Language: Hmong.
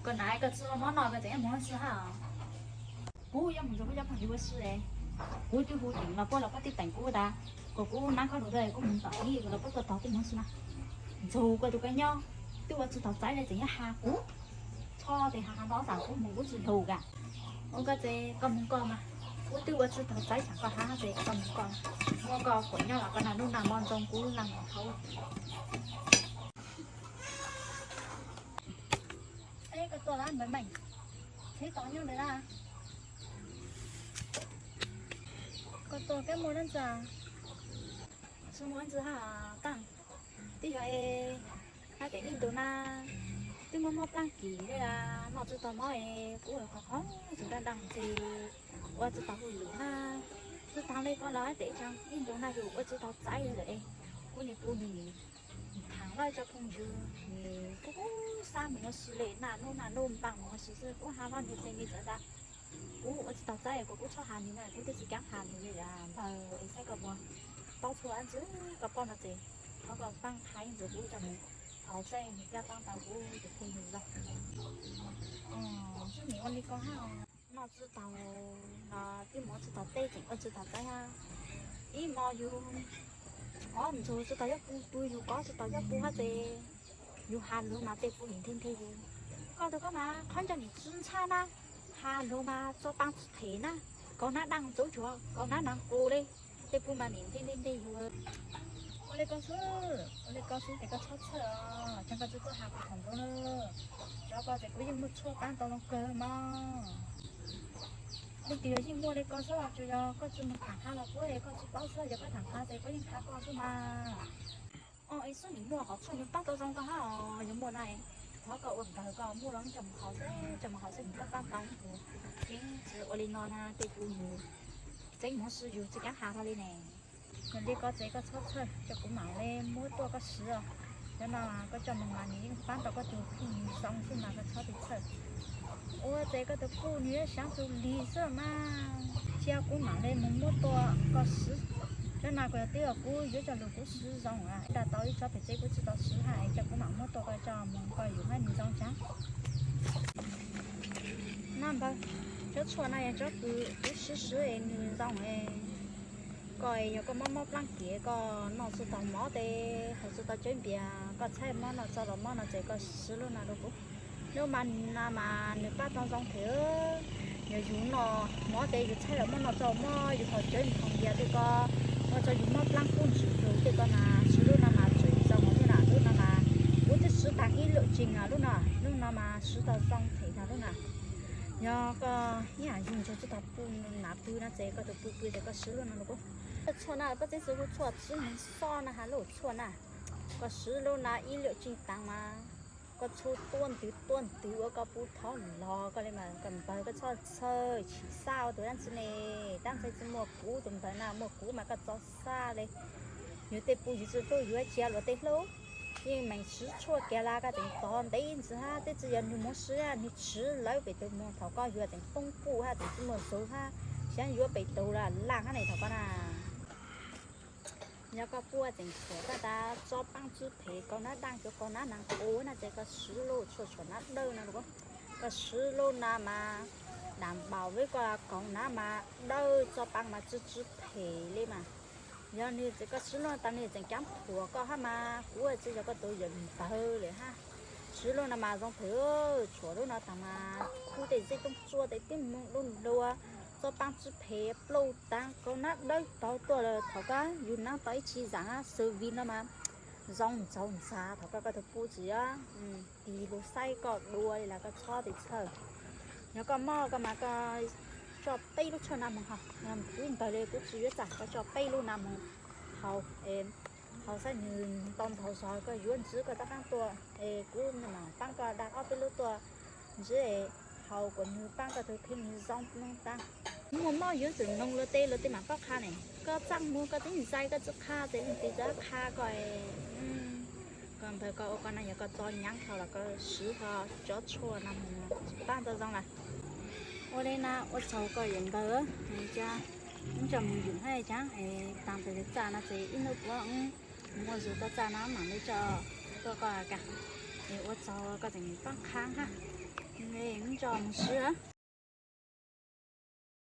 Koj na, koj tsis ua mob no koj tseem yuav mus ua si hab? Kuv yuav mus nrug kuv cov phooj ywg ua si es kuv twb hu teem los puab los puab twb teem kuv tas kom kuv nab khob lus rau kuv mus tom ib los puab tuaj tos kuv mus ua si na. Ntxuag koj tus koj nyob, twb ua tsis tau txaiv li tseem yuav has kuv. Tsho tes has has nto tas kuv mus kuv tsis lug kam. Ua koj ces koj mus koj mas, kuv twb ua tsis tau txaiv tsam koj has ces koj mus koj. Muab koj quas nyob los koj na, nub nag mo ntxoo kuv lub nag mo hauv. Eb, koj tuaj lawm Npawg Meej, txhib tau nyob ntawd na. Koj tuaj kab muaj dab ntxwg? Tsis muaj dab ntxwg hab Taab. Twb yog es hais tias ib ntus na twb mob mob plaab kim li, noj tsis tau mov es kuv qhov qhov tsis daj daj ces ua tsis tau hauj lwm na. Tsis taag li koj los hais tias ib ntus na yus ua tsis tau txaiv li lawm es kuv niam kuv nus thaam lawv cov phooj ywg es kuj xav mus ua si li na, nub nag nub npaa mus ua si xwb, kuv has lawv nws ces nws txawm tas kuv ua tsis tau txaiv es kuv txhob has nws na, kuv twb tsis kaab has nws li. Npawg es saib koj puas paub txhua dab ntxwg, koj paub no ces thov koj paab qha ib ntsis kuv coj mus haus saib nws puas paab tau kuv tus phooj ywg los. Xub nim ua li koj hab, noj tsis tau los twb mus tsis tau teb tseem ua tsis tau txaiv hab. Ib hmo yus kov ntxuag tsis tau yuav pub pw, yus kov tsis tau yuav pub hab ces yus has lug mas tej pub nim nthe nthe yus. Koj tus koj mas qhov ncauj nim tsi ntshab na, has lug mas tso paa tsi phem na, kaus nab daaj ntxuv tsuag kaus nab nag qus li, tej pub mas nim nthe nthe nthe yus. Ua li koj xwb, ua li koj xwb ces koj txhob txhawj os, tseeb koj tsi tuaj has kuv thaum ntawd na, cov ko ces kuv yeej muaj tshuaj paab tau zoo kawg mog. Leej twg yeej muaj li koj xwb, tsuas yog koj tsi mus tham qha los puab es koj tsi paub xwb, yog koj tham qha ces puab yeej qha koj xwb mas. Os, es xub nim muaj qhov tshuaj nws paab tau zoo koj hab, yog muaj na, thov koj ua npawg koj muaj los coj mus haus saib, coj mus haus saib nws puas paab tau kuv. Tseeb tsi ua li no na tej kuv yus tseeb mus ua si yus tsi kaab has hlo li ne. Yog li koj ces koj txhob txhawj, coj kuv maam le muab tuaj koj swv os. Cov no koj coj mus mas nws yeej paab tau koj tus phooj ywg zoo xwb mas koj txhob txhawj. Ua ces koj tus puj nws yuav saav txug lig xwb mas, cia kuv maam le mus muab tuaj koj swv. Cov no kuv yog twb yog kuv yuav coj lug kuv swv zoo, dag tau ib tsob pem tsev kuv tsi tau swv hab, coj kuv maam muab tuaj koj coj mus koj yus hab nws zoo tsav. Nab npawg, cov tshuaj no yog tsob kws kuv swv swv es nws zoo es koj yog koj mob mob plaab kiv, koj noj tsi tau mov tes haus tsi tau cawv npias, koj tshaib mob noj tsau los mob no ces koj swv lub no rau kuv. Lub no mas nws paab tau zoo thiab. Yog yus noj mov tes yus tshaib los mob noj tsau mob yus haus cawv npias tej ko, ua rau yus mob plaab kub ntsis lug tej ko mas swv lub no mas tseem zoo lub na. Lub no mas kuv twb swv taag ib lwm tsees lub no, lub no mas swv tau zoo thiab lub na. Yog koj ib yaam yug ntsuag tsi tau pw, nam pw no ces koj tus pw pw ces koj swv lub no rau kuv. Tshuaj na peb tseeb xwb hu tshuaj tsib neeg xob na hab, lub tshuaj na, koj swv lub na ib lwm tsees taag mas koj txhua tuab ntwg tuab ntwg ua koj pub thov los koj li mas koj npawg koj txhob txhawj chim xav ua tus dlaab tsi ne, tab ntxhais tsi muaj kuv tus npawg na, muaj kuv mas koj txhob xav li. Yus tej pub yus tsi hlub yus cia luag tej hlub. Yeej meem swv tshuaj kiag las koj tseem tov ntev ntxiv hab, twb tsi yog nws mus swv, nws swv lawv pem tug moog thaum koj yuav tseem poob puj hab tseem tsi muaj zug hab, xyaav yuav pem tug laj laj hab ne thaum koj na. Yog koj puj tseem tshuam koj tas tso paab tswb phem kaus nab daaj cuag kaus nab nag qus na ces koj swv lub tshuaj tshuam nab dawb no, koj swv lub na mas dam npaum li koj kaus nab mas dawb, tso paab mas tsw tsw phem li mas. Yog nws tseem koj swv lub no tas nws tseem cav thuam koj hab mas kuv tsi yog koj tus yawm npawg lawm hab. Swv lub no mas zoo phem, tshuam lub no tas mas kub tej zeb tooj tsua tes tib moog du lug, tso paab tswb phem plaub taag kaus nab dawb tau tuaj lawm thaum koj yug nab tau ib tsi zaam hab xws vim no mas zoo ntxaug ntxav thaum koj koj tus pub tsi yog tig lug saib koj dua li las koj txhob txhawj. Yog koj mob koj mas koj tso peb lub tshuaj nab moog hov, kuv npawg li kuv tsi yuav txaj, koj tso peb lub nab moog haus, haus saib nws tau ntau zog koj yuav ntsib koj rov qaab tuaj es kuv mam paab koj dag ob peb lub tuaj ntsib es haus kom nws paab koj tus kheej nws zoo noog taag. Muaj mob yuav txwm noog luag tej, luag tej mam paub qha ne. Koj txaj muag koj tseem zais koj tsi qha tes leej twg rov qha koj. Koj npawg koj ua koj na yog koj tso nyaav dhau los koj swv koj cov tshuaj nab moog tsi paab tau zoo lawm. Ua li na ua tsaug koj yawm npawg, wb coj moog yum hab caag es taag tes txaj no ces ib hnub puav wb muaj zug koj txaj no mam le coj tuaj koj kag. Es ua tsaug koj tseem paab qha hab. Mus tso mus sib.